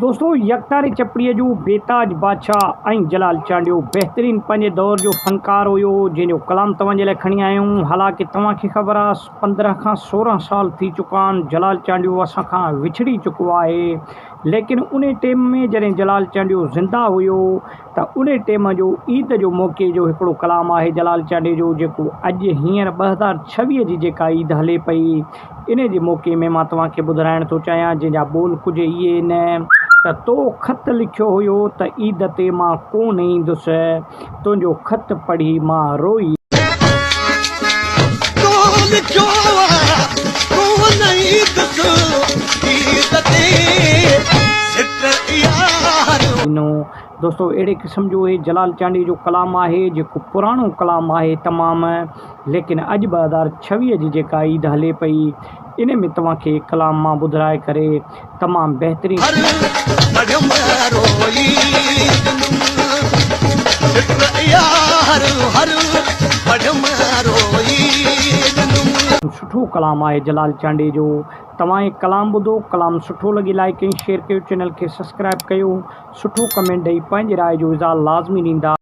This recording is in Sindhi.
دوستو يڪتاري چپڙيء جو بيتاج بادشاهه ۽ جلال چانڊيو بهترين پنهنجي دور جو فنڪار هيو جنهن جو ڪلام توهان جي لاء کڻي آيا آهيون حالانڪه توهان کي خبر آ 15 کان 16 سال ٿي چڪا آهن جلال چانڊيو اسان کان وڇڙي چڪو آهي ليڪن انهي ٽيم ۾ جڏهن جلال چانڊيو زنده هيو ته انهي ٽيم جو عيد جو موقعي جو هڪڙو ڪلام آهي جلال چانڊيي جو جيڪو اڄ هينئر 2026 جي جيڪا عيد هلي پئي انهي جي موقعي ۾ مان توهان کي ٻڌرائڻ ٿو چاهيان جنهن جا ٻول ڪجهه اهي آهن ته تو خط لکيو هيو ته عيد تي مان ڪونه ايندس تنهنجو خط پڙهي مان روئي. تو لکيو آ ڪونه ايندس عيد تي سٽ يار. ڏنو. دوستو اهڙي قسم جو هي جلال چانڊيي جو ڪلام آهي جيڪو پراڻو ڪلام آهي تمام ليڪن اڄ 2026 جي جيڪا عيد هلي پئي ان ۾ توهان کي ڪلام مان ٻڌرائي ڪري تمام بهترين. هر پڙهيم روئي ڏنم سٽ يار هر پڙهيم روئي ڏنم. سٺو ڪلام آهي جلال چانڊيي جو توهان هي ڪلام ٻڌو ڪلام سٺو لڳي لائيڪ ۽ شيئر ڪيو چينل کي سسڪرائب ڪيو سٺو ڪمينٽ ڏئي پنهنجي راء جو اظهار لازمي ڏيندا.